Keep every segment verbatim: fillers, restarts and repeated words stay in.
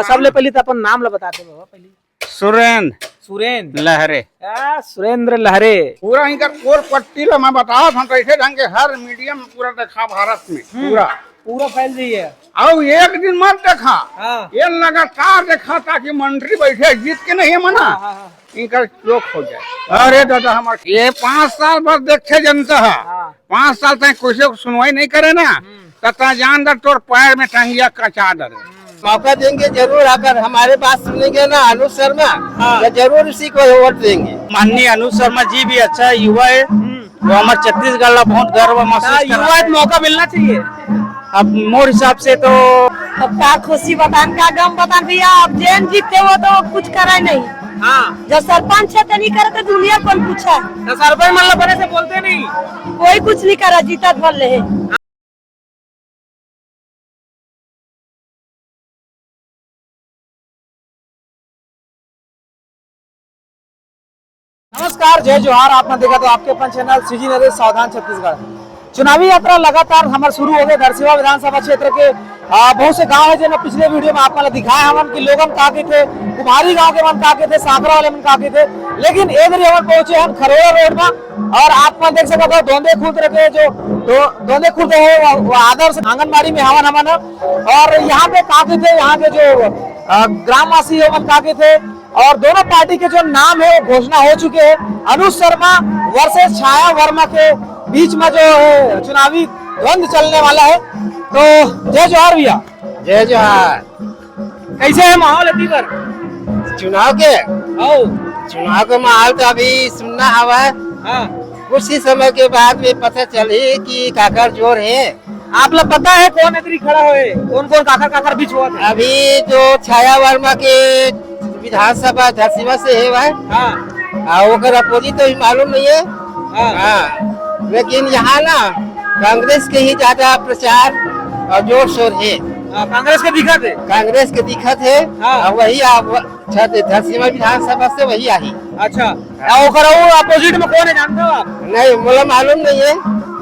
सबले पहली तो अपन नाम ला बता दे बाबा, पहली। सुरेंद्र सुरेंद्र। लहरे। आ, सुरेंद्र लहरे। पूरा इनकर कोर पट्टी ला मैं बतावत हूँ, कैसे ढंग के हर मीडिया में पूरा देखा भारत में, हम्म। पूरा। पूरा फैल रही है। अउ एक दिन मत देखा, हाँ। ये लगातार देखा, ताकि मंत्री बैठे, जीत के नहीं है मना, हाँ, हाँ, हाँ। इनका चोक हो जाए। अरे दादा, हमार ये पाँच साल बाद देखे जनता है, हाँ। पाँच साल तक कोई से सुनवाई नहीं करे ना, हम्म। तो ता जान दे तोर पैर में टंगिया कचा डरे। मौका देंगे जरूर, अगर हमारे बात सुनेंगे ना अनुज शर्मा, हाँ। तो जरूर उसी को वोट देंगे। माननीय अनुज शर्मा जी भी अच्छा युवा है, हम्म। वो हमारे छत्तीसगढ़ ला बहुत गर्व महसूस हाँ, करा युवा है, तो मौका मिलना चाहिए। अब मोर हिसाब से तो अब का खुशी बतान, का गम बतान भैया, अब जेन जीते वो तो कुछ करे नहीं। हाँ। जब सरपंच है तो नहीं करे तो दुनिया कौन पूछा? तो सरपंच मतलब बड़े से बोलते नहीं। कोई कुछ नहीं करा, जीतत भर ले है। नमस्कार, जय जोहार। आप मन देखत हो आपके अपन चैनल सीजी नरेश सावधान छत्तीसगढ़। चुनावी यात्रा लगातार हमर शुरू हो गए धरसीवा विधानसभा क्षेत्र के, आ, बहुत से गांव है, जेन पिछले वीडियो में आप मन ला दिखाए हमन कि लोगन का कहिथे, कुम्हारी गांव के मन का कहिथे, सांकरा वाले मन का कहिथे। लेकिन ए घरी हमन पहुंचे हन खरोड़ा रोड में, और आप मन देख सकत हो दोंदे खुर्द के जो दो-, दोंदे खुर्द है, वो, वो आदर्श आंगनबाड़ी में हवन हमन ह। और यहाँ पे का कहिथे, यहाँ के जो, अ, ग्रामवासी है, ओमन का कहिथे, और दोनों पार्टी के जो नाम है, वो घोषणा हो चुके हैं। अनुज शर्मा वर्सेस छाया वर्मा के बीच में जो है, चुनावी द्वंद चलने वाला है। तो जय जोहार भैया। जय जोहार। कैसे है माहौल अभी पर? चुनाव के? आओ। चुनाव के माहौल तो अभी सुन्ना हवा है। हाँ। कुछ ही समय के बाद में पता चलही कि काकर जोर है। आप ला पता है कौन एदरी खड़ा होए, कौन कौन काखर काखर बीच होवत है? अभी जो छाया वर्मा के विधानसभा धरसीवा से है वह, हाँ। आ, ओकर अपोजिट तो ही मालूम नहीं है। हाँ। हाँ, लेकिन यहाँ ना कांग्रेस के ही ज्यादा प्रचार और जोर शोर है। हाँ, कांग्रेस के दिखत है। कांग्रेस के दिखत है। हाँ। और वही आप छत-, धरसीवा विधानसभा से वही आही। अच्छा। हाँ। और ओकर अउ अपोजिट में कौन है, जानते हो आप? नहीं, मोला मालूम नहीं है।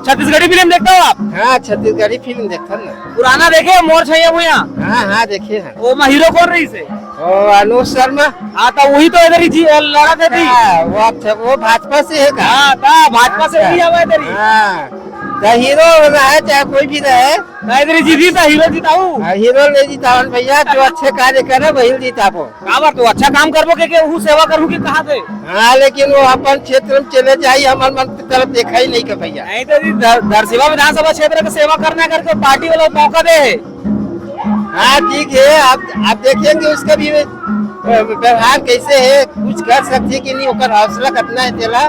छत्तीसगढ़ी फिल्म देखते हो आप? हाँ, छत्तीसगढ़ी फिल्म देखथन ना। पुराना देखे हो, मोर छैया भुइयां? हाँ, हाँ, देखे हैं। ओमा हीरो कौन रहिस हे? ओ, अनुज शर्मा। हाँ, तो वही तो एदरी जी, लड़त हे जी। हाँ, वो अच्छा, वो भाजपा से है का? हाँ, तो भाजपा से अच्छा। वही आवा एदरी। हाँ, तो हीरो रहे चाहे कोई भी रहे, नहीं, तेरी जीती तो हीरो जिताऊ। हाँ, हीरो नहीं जितावन भैया, जो अच्छे कार्य करे, वही जिताबो। काबर तो अच्छा काम करबो के, के ऊ सेवा करू के कहा थे? हाँ, लेकिन वो अपन क्षेत्र में चले जाई, हमर मन की तरफ देखा ही नहीं के भैया। नहीं तो जी, धर-, धरसीवा विधानसभा क्षेत्र के सेवा करना करके पार्टी वाला मौका दे है। हाँ, ठीक है, आप, आप देखेंगे उसका भी, अ, व्यवहार कैसे है, कुछ कर सकते कि नहीं, ओकर हौसला कितना है तेला।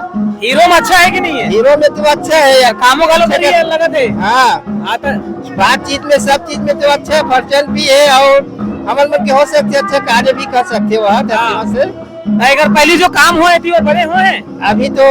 हीरो में अच्छा है कि नहीं है? हीरो में तो अच्छा है यार। कामो गालो करिए, लगत है। हाँ। हाँ, तो बातचीत में, सब चीज में तो अच्छा है, फर्जन भी है और हमर मन के हो सकते, अच्छे कार्य भी कर सकते हो, हाँ, हाँ। धरती से। नहीं, अगर पहली जो काम होए थी, वो बड़े होए। अभी तो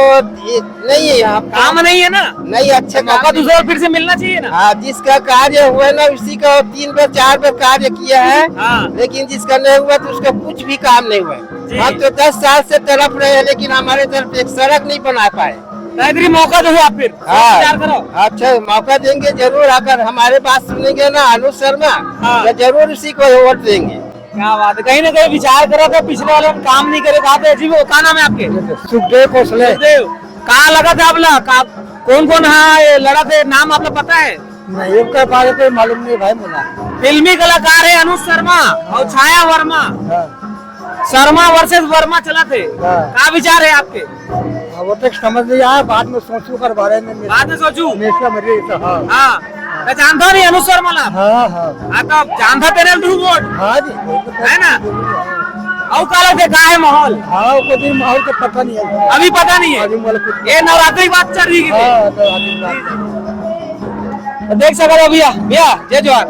ये नहीं है यहाँ पे। काम नहीं है ना? नहीं, अच्छे तो मौका काम नहीं। दूसरा फिर से मिलना चाहिए ना? हाँ, जिसका कार्य हुआ ना, उसी का तीन बार, चार बार कार्य किया है। हाँ। लेकिन जिसका नहीं हुआ, तो उसका कुछ भी काम नहीं हुआ है। जी। हम तो दस साल से तड़प रहे हैं, लेकिन हमारे तरफ एक सड़क नहीं बना पाए। तो इधर ही मौका दो आप फिर, हाँ। विचार करो। अच्छा, मौका देंगे जरूर, अगर हमारे बात सुनेंगे ना अनुज शर्मा, हाँ। तो जरूर उसी को वोट देंगे। क्या बात है, कहीं ना कहीं विचार करो कि पिछले वाले ने काम नहीं करे, कहा थे जी, वो क्या नाम है आपके? सुखदेव खोसले। सुखदेव, कहाँ लगा था आपला? का, कौन कौन हाँ ये लड़ा थे, नाम आपला पता है? नहीं, इनका बारे कोई मालूम नहीं भाई मुला। फिल्मी कलाकार है अनुज शर्मा और छाया वर्मा। हाँ। शर्मा वर्सेस वर्मा चला थे। हाँ। का विचार है आपके? हाँ, वो तो समझ नहीं आया, बाद में सोचू कर बारे में। बाद में सोचू? हमेशा मरे तो, हाँ। हाँ। तो जानता नहीं अनुज शर्मा ला? हाँ, हाँ। हाँ, तो जानता तेरे दू वोट? हाँ जी। है ना? अउ का लगथे, का है माहौल? हाँ, को दिन माहौल तो पता नहीं है। अभी पता नहीं है? अभी मतलब कुछ ये नवरात्रि की बात चल रही है। हाँ, नवरात्रि की बात। तो देख सकत हो भैया, भैया, जय जोहार।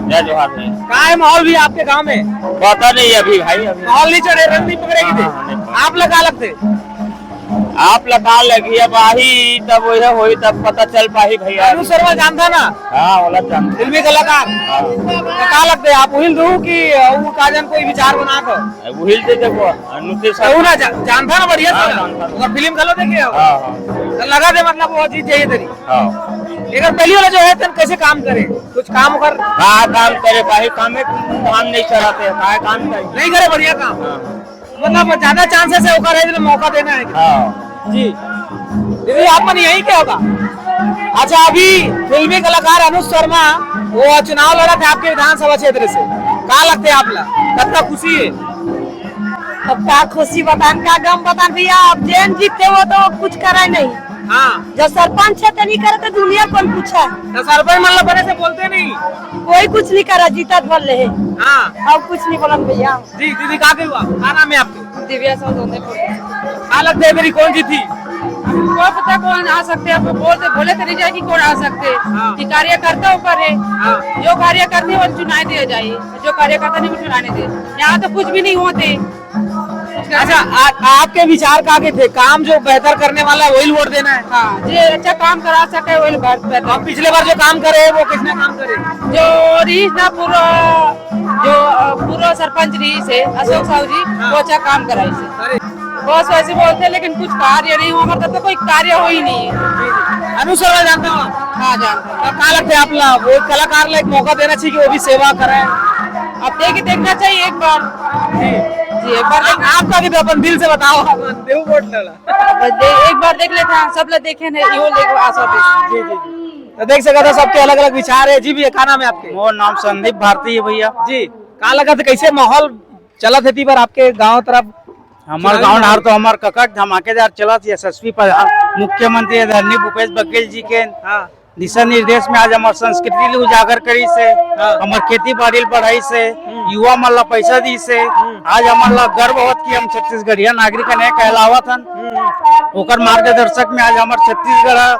जय जोहार भैया। का है माहौल भी आपके गांव में? पता नहीं अभी भाई, अभी। माहौल नहीं चढ़े, रंग नहीं पकड़ेगी हाँ, थे। हाँ, नहीं पकड़े। आप लगा लगते? आप लगा लगी, अब आही तब वह होई, तब पता चल पाही भैया। अनुज शर्मा जानता ना? हाँ, वाला जानता। फिल्मी कलाकार? हाँ। तो का लगते आप उहिल दू कि वो काजन कोई विचार बना कर? उहिल दे देखो, अनुज शर्मा। कहू ना जा-, जानता ना बढ़िया हाँ, से? जानता। ओकर फिल्म घलो देखे हो? हाँ, हाँ। तो लगा दे मतलब वो जीत जाइए तेरी। हाँ। एकर पहली वाला जो हे, तेन कैसे काम करे? कुछ काम ओकर का काम करे? काहे काम में काम नहीं चलाते हैं, काहे काम करे? नहीं करे बढ़िया काम। हाँ। मतलब ज्यादा chances हे ओकर हे, इसलिए मौका देना हे। हाँ। जी। दीदी, आप मन यहीं के होगा? अच्छा, अभी फिल्मी कलाकार अनुज शर्मा वो चुनाव लड़त हे आपके विधानसभा क्षेत्र से, का लगथे आप ला? कतना खुशी हे? अब का खुशी बतान, का गम बतान भैया, अब जेन जीतथे वो तो कुछ करे नहीं। हाँ। जो सरपंच हे तो नहीं करे तो दुनिया कौन पूछा? तो सरपंच मतलब बड़े से बोलते नहीं। कोई कुछ नहीं करा, जीतत बोल रहे। हाँ। अब कुछ नहीं बोलन भैया। जी दीदी, का कही हुआ? का नाम हे आपके? दिव्या साहू, दोंदेखुर्द। का लगथे ए बारी कौन जीतही? हमको पता कौन आ सकथे, आपको बोलते बोले तो नहीं जाए कि कौन आ सकथे। हाँ। कि कार्यकर्ता ऊपर हे। हाँ। जो कार्यकर्ता हे वो चुनाई दिया जाए, जो कार्यकर्ता नहीं वो चुनाई नहीं दे। यहाँ तो कुछ भी नहीं होथे। अच्छा, आ, आपके विचार का कथे? काम जो बेहतर करने वाला हे वही वोट देना हे? हाँ, जे अच्छा काम करा सके वही बेहतर। अब पिछले बार जो काम करे हे वो किसने काम करे? जो रहीस ना पूरा, जो अ, पूर्व सरपंच रहीस हे अशोक साहू जी, हाँ। वो अच्छा काम कराइस हे। अरे। बस वैसे बोलथे लेकिन कुछ कार्य नहीं हुआ, मतलब तो कोई कार्य हो ही नहीं हे। अनुज शर्मा जानता हूँ। हाँ, जानता हूँ। अब का लगथे आप ला, वो कलाकार ला एक मौका देना चाहिए कि वो भी सेवा करे? अब देख, देखना चाहिए एक बार। जी। जी, एक बार देख- आप का कथे, अपन दिल से बताओ, अपन देव वोट लड़ा। बस दे-, एक बार देख लेथन, सब ला देखे नहीं, इहो देख आशा देख। जी, जी, जी। तो देख सकत हो, सबके अलग-अलग विचार हे। जी भैया, का नाम हे आपके? मोर नाम संदीप भारती हे भैया। जी, का लगथे, कैसे माहौल चलत हे एती बार आपके गांव तरफ? हमर चुनावी गांव माहौल? डहर तो हमर ककट धमाकेदार चलत हे, यशस्वी प्रधान, मुख्यमंत्री आदरणीय भूपेश बघेल जी के हाँ। दिशा निर्देश में आज हमर संस्कृति ल उजागर करिस हे, हाँ। हमर खेती बाड़ी ल बढ़ाइस हे, हम्म। युवा मन ला पैसा दिस हे। हम्म। आज हमन ला गर्व होत कि हम छत्तीसगढ़िया नागरिक हन, कहलावत हन। हम्म। ओकर मार्गदर्शक में आज हमर छत्तीसगढ़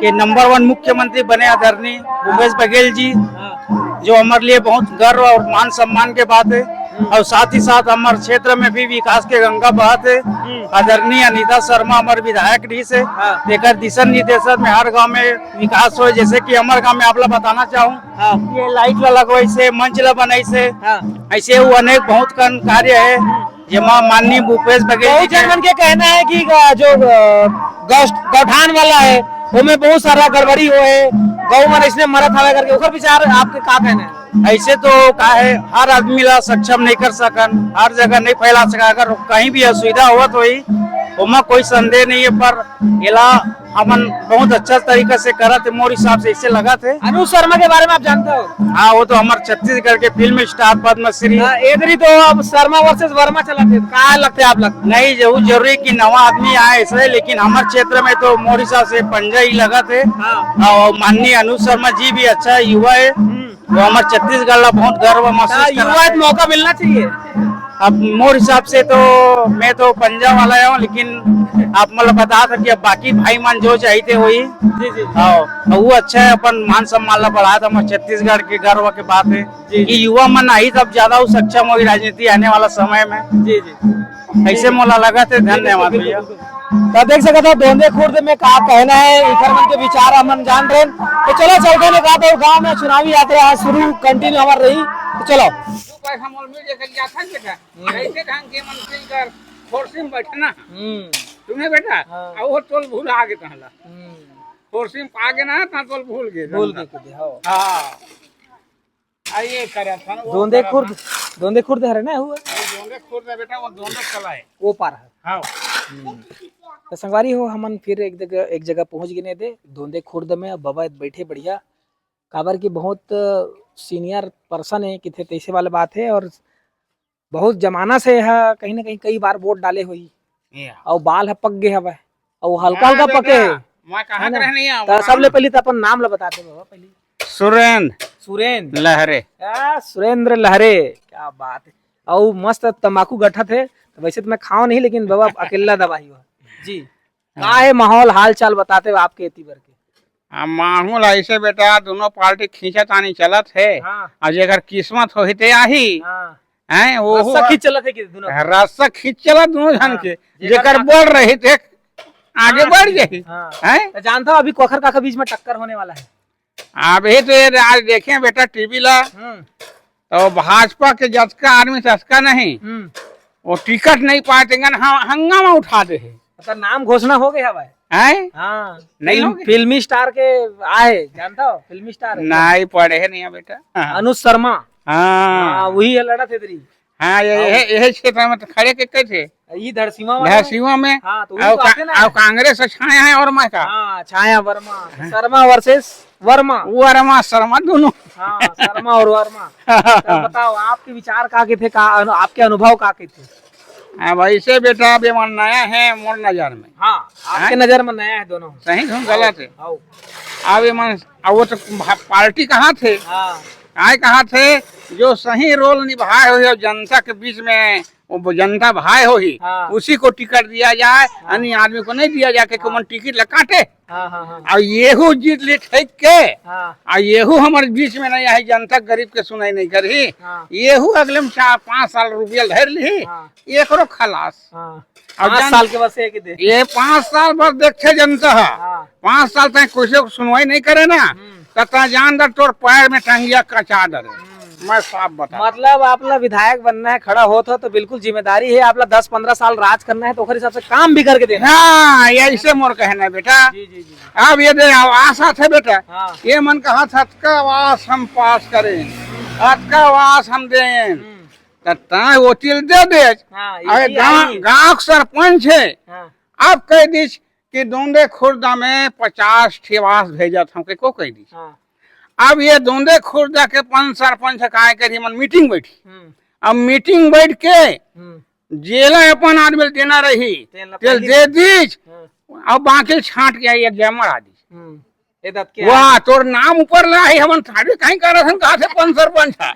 के नंबर वन मुख्यमंत्री बने आदरणीय भूपेश बघेल जी, हाँ। जो हमर लिए बहुत गर्व और मान सम्मान के बात हे। हम्म। और साथ ही साथ हमर क्षेत्र में भी विकास के गंगा बहत हे। हम्म। आदरणीय अनिता शर्मा हमर विधायक रहीस हे, हाँ। तेकर दिशा निर्देशन में हर गांव में विकास होए। जैसे कि हमर गांव में आप ला बताना चाहूँ, हाँ। ये लाइट ला लगवाइस हे, मंच ला बनाइस हे, हाँ। ऐसे वो अनेक बहुत कन कार्य हे, जेमा माननीय भूपेश बघेल जी बहुत के जन मन के कहना हे कि अ, जो, अ, गौष्ठ-, गौठान वाला हे, ओमे बहुत सारा गड़बड़ी होए हे, गौ मन अइसने मरत हवे करके, ओकर विचार आपके का कहना हे? ऐसे तो का हे, हर आदमी ला सक्षम नहीं कर सकन, हर जगह नहीं फैला सकन। अगर कहीं भी असुविधा होवत होही, ओमा कोई संदेह नहीं हे, पर एला हमन बहुत अच्छा तरीका से करत हे, मोर हिसाब से ऐसे लगत हे। अनुज शर्मा के बारे में आप जानते हो? हाँ, वो तो हमर छत्तीसगढ़ के फिल्म स्टार पद्मश्री। हाँ, एदरी तो अब शर्मा वर्सेस वर्मा चलत हे, का लगथे आप लग? नहीं, जरूर जरूरी कि नवा आदमी आए ऐसे, लेकिन हमर क्षेत्र में तो मोर हिसाब से पंजा ही लगत हे। हाँ। और माननीय अनुज शर्मा जी भी अच्छा युवा हे, हम्म। वो हमर छत्तीसगढ़ ला बहुत गर्व महसूस हाँ, कराथे। युवा हे तो मौका मिलना चाहिए। अब मोर हिसाब से तो मैं तो पंजा वाला हूँ, लेकिन आप मतलब बता सकते, अब बाकी भाई मन जो चाहते वही। जी, जी। हाँ, और वो अच्छा हे, अपन मान सम्मान ला बढ़ात हे, हमर छत्तीसगढ़ के गर्व के बात हे जी, कि जी। युवा मन आही तब ज्यादा वो सक्षम होही राजनीति आने वाला समय में। जी, जी। ऐसे मोला लगत हे। धन्यवाद भैया। तो देख सकत हो दोंदे खुर्द में का कहना हे, इखर मन के विचार हमन जान रहे। तो चलो चलते हैं का तो गांव में चुनावी यात्रा हे शुरू, कंटिन्यू हमार रही। तो चलो। दू पैसा मोल मिल जाए, कल जाथन बेटा। हम्म। कैसे ढंग के मन के कर कुर्सी में बैठना। हम्म। तुम्हें बेटा, हाँ। आ वो तोल भूल आगे कहला। हम्म। कुर्सी में आगे ना, ता तोल भूल गए। भूल गए कदे, हाँ। हाँ। आ ये करे था ना, वो दोंदे करे खुर्द, था। दोंदे खुर्द हरे ना हुआ? ये दोंदे खुर्द हे बेटा, वो दोंदे कला हे। वो पार हे। हाँ। हम्म। तो संगवारी हो, हमन फिर एक जगह, एक जगह पहुंच गए दे, दोंदे खुर्द में। अब बाबा बैठे बढ़िया, काबर कि बहुत senior person हे, किथे तैसे वाला बात हे, और बहुत जमाना से यह कहीं ना कहीं कई बार वोट डाले होही। या। अउ बाल ह पक गे हवय, अउ हल्का हल्का पके हे। मैं कहाँ है ना? के रहने यहाँ, तो वहाँ। सबले पहले तो अपन नाम ला बताते बाबा पहले। सुरेंद्र। सुरेंद्र लहरे। आ, सुरेंद्र लहरे, क्या बात है। अउ मस्त तंबाकू गठत है, तो वैसे तो मैं खाओ नहीं, लेकिन बाबा अकेला दबाई हुआ। जी। हाँ। का है माहौल, हाल चाल बताते हो आपके एती बर के? आ, माहौल ऐसे बेटा, दोनों पार्टी खींचा तानी चलत है। हाँ। और जेकर किस्मत होही ते आही। हाँ। हैं, वो रस्सा हुआ। खींच चलत है कि दोनों? रस्सा खींच चलत दोनों झन हाँ, के। जेकर जेकर का- बढ़ रही थे, आगे हाँ, बढ़ जाही। हाँ। हैं? तो जानता हो अभी कोखर काका बीच में टक्कर होने वाला है? अभी तो ये आज देखे बेटा टीवी ला, हम्म। तो भाजपा के जतका आदमी सस्का नहीं, हम्म। वो टिकट नहीं पाए, तेंगन ह-, हंगामा उठा दे है। ओकर नाम घोषणा हो गया हवय। हैं? हाँ। नहीं फिल्म, हो गया? फिल्मी स्टार के आए, जानता हो? फिल्मी स्टार है। नहीं, पढ़े नहीं है बेटा। हाँ। अनुज शर्मा। हाँ। हाँ, वही है, लड़ा थे तेरी। हाँ, ये, हाँ। यही, यही क्षेत्र में तो खड़े के, के थे। ई धरसीवा वाला है। धरसीवा में। हाँ, तो वही और तो का-, आते ना। और कांग्रेस से छाया है और मैं का। हाँ, छाया वर्मा। हाँ। शर्मा वर्सेस वर्मा। वर्मा, शर्मा दोनों। हाँ, शर्मा और वर्मा। तब बताओ, आपके विचार का के थे, का अनु-, आपके अनुभव का के थे? अब ऐसे बेटा, अब ये मन नया है मोर नजर में। हाँ, आपके हैं? नजर में नया है दोनों। सही हम गलत है। आओ। अब ये मन, अब वो तो भा-, पार्टी कहाँ थे? हाँ। काय कहा थे, जो सही रोल निभाए होही और जनता के बीच में वो जनता भाई होही, हाँ। उसी को टिकट दिया जाए, हाँ। अन्य आदमी को नहीं दिया जाए, क्योंकि हाँ। मन टिकट ला काटे। हाँ, हाँ, हाँ। और येहू जीत ली ठेक के, हाँ। और येहू हमर बीच में नहीं आई, जनता गरीब के सुनाई नहीं करही। हाँ। येहू अगले में चार पाँच साल रुपया धर ली, हाँ। एकरो खलास। हाँ। अब पाँच जान- साल के बस है कि दे। ये पाँच साल बाद देखथे जनता ह। हाँ। पाँच साल तक कुछ सुनवाई नहीं करे ना, हम्म। त तैं जान दे तोर पैर में टंगिया कचा डरे। हम्म। मैं साफ बता। मतलब आप ला विधायक बनना है, खड़ा होत हो तो बिल्कुल जिम्मेदारी है, आप ला दस पन्द्रह साल राज करना है, तो ओकर हिसाब से काम भी करके देना है। हाँ, ये ऐसे मोर कहना है बेटा। जी, जी, जी। अब ये दे आवास आथे बेटा, हाँ। ये मन कहा था, "अतका आवास हम पास करें, अतका आवास हम दें।" हम्म। त तैं वो तिल दे दे। हाँ, अरे यही गाँव, आई। गाँव के सरपंच है। हाँ। अब कह दीस कि दोंदे खुर्दा में पचास ठे आवास भेजत हूँ, के को कह दीस। हाँ। अब ये दोंदे खुर्दा के पंच सरपंच ह काय करी, मन मीटिंग बैठी। हम्म। अब मीटिंग बैठ के हम्म। जेला अपन आदमी ल देना रही, तेन ला तेल पहली दे दीस। हाँ। अब बाकी छांट के आई, एक जमा मरा दीस। हम्म। ए दत के वाह, आदमी। तोर नाम ऊपर ला है, हमन थारी कहीं करत हन, कहा थे पंच सरपंच है।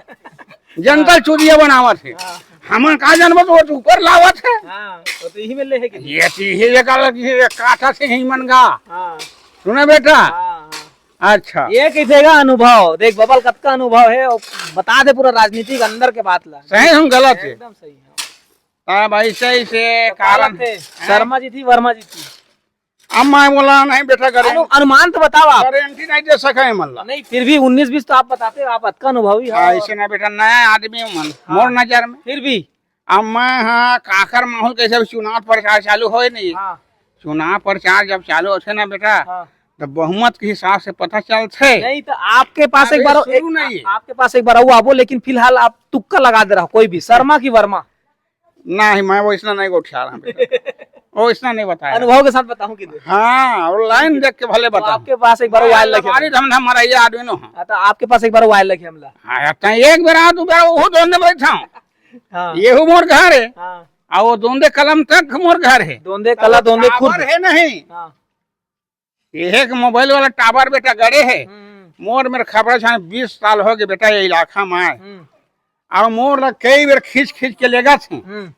जनता हाँ। चुरिया बनावत है। हाँ। हमन का जानबो तो वो तो ऊपर लावत है। हाँ, वो तो यही में ले है कि ये तो यही ये काला कि ये काटा से ही मन गा। हाँ। सुने बेटा? हाँ, हाँ। अच्छा। ये कैसे का अनुभव? देख बबल कतका अनुभव है, वो बता दे पूरा राजनीति के अंदर के बात ला। सही हम गलत है। एकदम सही है। तब ऐसे, ऐसे तो कारण काला थे, हैं? शर्मा जी थी, वर्मा जी थी। अब मैं बोला नहीं बेटा, गारंटी अनु-, अनुमान तो बताओ आप। गारंटी नहीं दे सके मन ला। नहीं, फिर भी उन्नीस बीस तो आप बताते हो, आप अतका अनुभवी हो। हाँ, ऐसे ना बेटा, नया आदमी हूँ मन, हाँ। मोर नजर में। फिर भी? अब मैं, हाँ, काकर माहौल कैसे, अभी चुनाव प्रचार चालू होए नहीं। हाँ। चुनाव प्रचार जब चालू होथे ना बेटा, हाँ। तो बहुमत के हिसाब से पता चलथे। नहीं, तो आपके पास एक अबे बार, शुरू एक, नहीं। आपके पास एक बार आऊ आबो, लेकिन फिलहाल आप तुक्का लगा दे रहा, कोई भी, शर्मा की वर्मा। नहीं, मैं वैसना नहीं गोठिया रहा बेटा। वैसना नहीं बताया। अनुभव के साथ बताऊं कि नहीं? हाँ, और लाइन देख के भले तो बताऊं। आपके पास एक बार वो आयल लगे। हमारी धमधा मराइया आदमी नो है। हाँ, तो आपके पास एक बार वो आयल लगे हमला। हाँ, तैं एक बेर आ, दू बेर वो दोंदे बैठा हूँ। हाँ। ये हूँ मोर घर है। हाँ। और वो दोंदे कलम तक मोर घर है। दोंदे कला, दोंदे खुर्द। टावर है नहीं। हाँ। ये एक मोबाइल वाला टावर बेटा गड़े है। हम्म। मोर मेर खबरा छान बीस साल हो गए बेटा ये इलाका में। हम्म। और मोर ला कई बेर खींच खींच के लेगा थे। हम्म।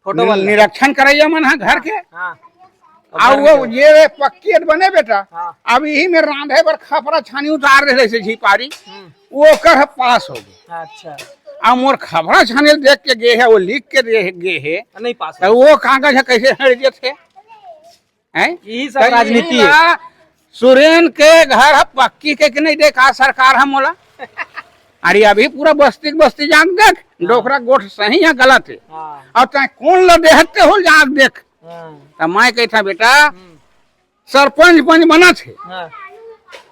फोटो नि-, वाला। निरीक्षण करैया मन हा घर के। हाँ। और वो ये रे पक्की बने बेटा। हाँ। अब यही में रांधे बर खपरा छानी उतार रहे से झीपारी। हम्म। वो कर पास हो गए। अच्छा। अब मोर खपरा छानी देख के गए है, वो लिख के दे गए है। नहीं पास तो हो। वो कागज है कैसे हट गए थे? हैं? यही सब तो राजनीति यही है। बा, सुरेन के घर ह पक्की के कि नहीं, देख, आज सरकार ह मोला। अरे, अभी पूरा बस्ती के बस्ती जान देख, हाँ। डोकरा गोठ सही है, गलत है। हाँ। और तैं कौन ल देहते हो, जान देख। हाँ। त मैं कहता, बेटा, हम्म। सरपंच पंच बनत है। हाँ।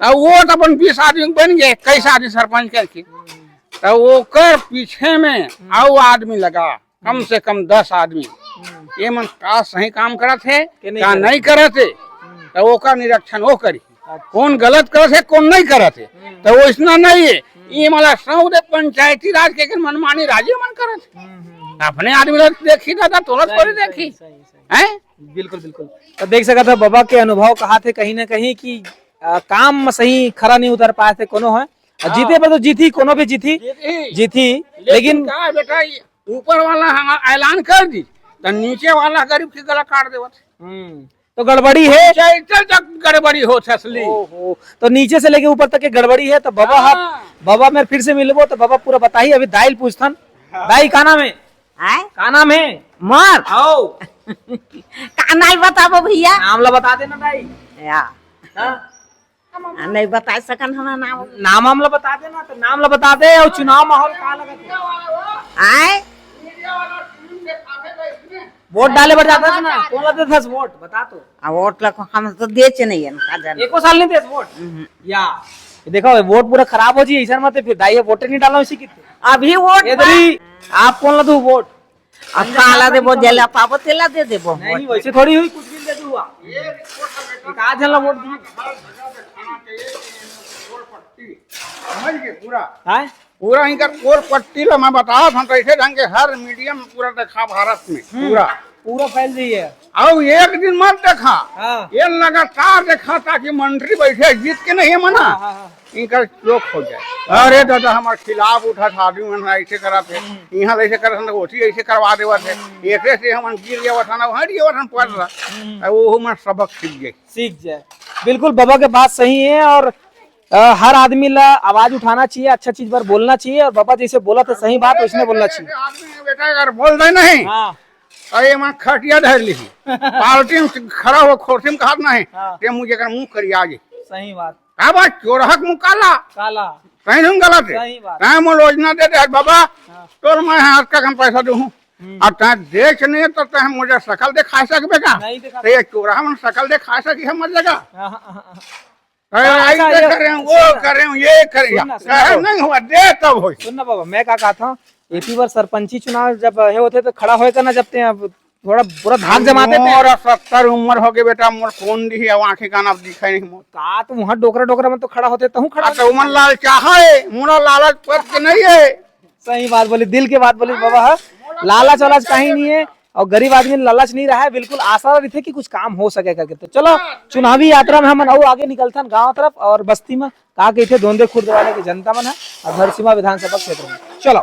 अब वो तो अपन बीस आदमी बन गए, इक्कीस हाँ। आदमी सरपंच करके। हम्म। त ओकर पीछे में हम्म। अउ आदमी लगा। कम हम्म। से कम दस आदमी। हम्म। ये मन का सही काम करत है, के नहीं का करत नहीं है। करत है, हम्म। तो ओकर निरीक्षण वो करी। अच्छा। कौन गलत करत है, कौन नहीं करत है, हम्म। तो वो इसना नहीं है। हम्म। ये मला सौदे पंचायती राज के, के मनमानी राज ये मन करत है। हम्म, हम्म, हम्म। अपने आदमी ला देखी दादा, तोला सही, थोड़ी सही, देखी। सही, सही। हैं? बिल्कुल, बिल्कुल। तो देख सकत हो, बाबा के अनुभव कहा थे कहीं ना कहीं कि, आ, काम में सही खरा नहीं उतर पाए थे कोनो है। और हाँ। जीते पर तो जीती, कोनो भी जीती, जीती। जीती, लेकिन लेकिन का बेटा, ये ऊपर वाला हम ऐलान कर दी, तो नीचे वाला गरीब की गला काट देवत। हम्म, तो गड़बड़ी है। पंचायत तक गड़बड़ी हो असली। ओहो, तो नीचे से लेके ऊपर तक के गड़बड़ी है। तो बाबा, हाँ। आप, बाबा में फिर से मिलबो, तो बाबा पूरा बताही। अभी दाई ल पूछथन, हाँ। दाई का नाम है? आय? का नाम है? मोर? आओ। का नाई बताबो भैया? नाम ला बता देना दाई। या। हाँ? आ, नहीं बता सकन हमारा नाम। नाम वाम ला बता देना, तो नाम ला बता दे। और चुनाव माहौल का लगत है? आय? वोट डाले बर जाथस ना, कोन ला देथस वोट, बता तो। आ, वोट ला को-, हम तो देच नहीं है, का जाने। एको साल नहीं देस वोट? हम्म। या, ये देखो, वोट पूरा खराब हो जी, ऐसा मत फिर दाई, वोट नहीं डाला इसी कितने। अभी वोट इधर ही, आप कोन ला दू वोट? अब काला देबो, जेला पाबो, तेला दे देबो नहीं, वोट। वैसे थोड़ी हुई, कुछ भी दे दू हुआ। एक आध जन ला वोट दी। समझ के पूरा। हैं? पूरा इनकर कोर पट्टी ला मैं बता था, कैसे ढंग के हर मीडिया में पूरा देखा भारत में, हम्म। पूरा। पूरा फैल रही है। अब एक दिन मत देखा, हाँ। ये लगातार देखा, ताकि मंत्री बैठे जीत के नहीं है मना, हाँ, हाँ, हाँ। इनकर चोक हो जाए। अरे दादा, हमारे खिलाफ उठा था आदमी मन, ऐसे करा थे, हम्म। यहाँ ऐसे करा था, ओसी ऐसे करवा देवा थे, हम्म। ऐसे से हम गिर गया था ना, हट गया था, पड़ रहा। हम्म। अब वो मन सबक सीख गए। सीख जाए। बिल्कुल, बाबा के बात सही है। और अ, हर आदमी ला आवाज उठाना चाहिए, अच्छा चीज पर बोलना चाहिए, और बाबा जैसे बोला था, सही बात, वैसने बोलना चाहिए। आदमी बेटा अगर बोल दे नहीं, हाँ। अरे मैं खटिया धर ली, पार्टी में खड़ा हो, कुर्सी में कहत नहीं, हाँ। ते मुझे कर मुंह करिया जी। सही बात। का बात, चोरहक मुंह काला। काला। सही नहीं गलत है। सही बात। तैं मोला योजना दे दे, बाबा, हाँ। तोर मैं हाथ का हम पैसा दूँ। हम्म। अब तैं देख नहीं तो तैं मुझे शकल दिखा सकबे का? नहीं दिखा तो ये चोरहा मन शकल दिखा सकी है मर जगह। हाँ, हाँ, हाँ, हाँ। अरे, हाँ, अच्छा, ऐसे ये, कर रहे हैं, वो सुन ना। कर रहे हैं, ये कर रहे हैं। सुन ना, सुन ना, अरे, बाबा। नहीं हुआ, दे तब होई। सुन ना बाबा, मैं का कहत हूँ, एती बार सरपंची चुनाव जब हे होथे तो खड़ा होए करना, जब ते अब थोड़ा पूरा धाक जमाते थे। मोर सत्तर उम्र हो गए बेटा, मोर कौन दी है, आंखें कान अब दिखाई नहीं मोर। का तो वहाँ डोकरा डोकरा में तो खड़ा होते, तहूँ खड़ा आ, तो होते। उमन लाल चाहे, मोरा लालच पद के नहीं है। सही बात बोली, दिल के बात बोली बाबा, हाँ। लालच वालच कहीं नहीं है। और गरीब आदमी लालच नहीं रहा है, बिल्कुल आशा रहिथे कि कुछ काम हो सके करके। तो चलो, चुनावी यात्रा में हमन अउ आगे निकलथन गांव तरफ और बस्ती में का कहिथे धोंदे खुर्द वाले के जनता मन ह अउ धरसीमा विधानसभा क्षेत्र में। चलो।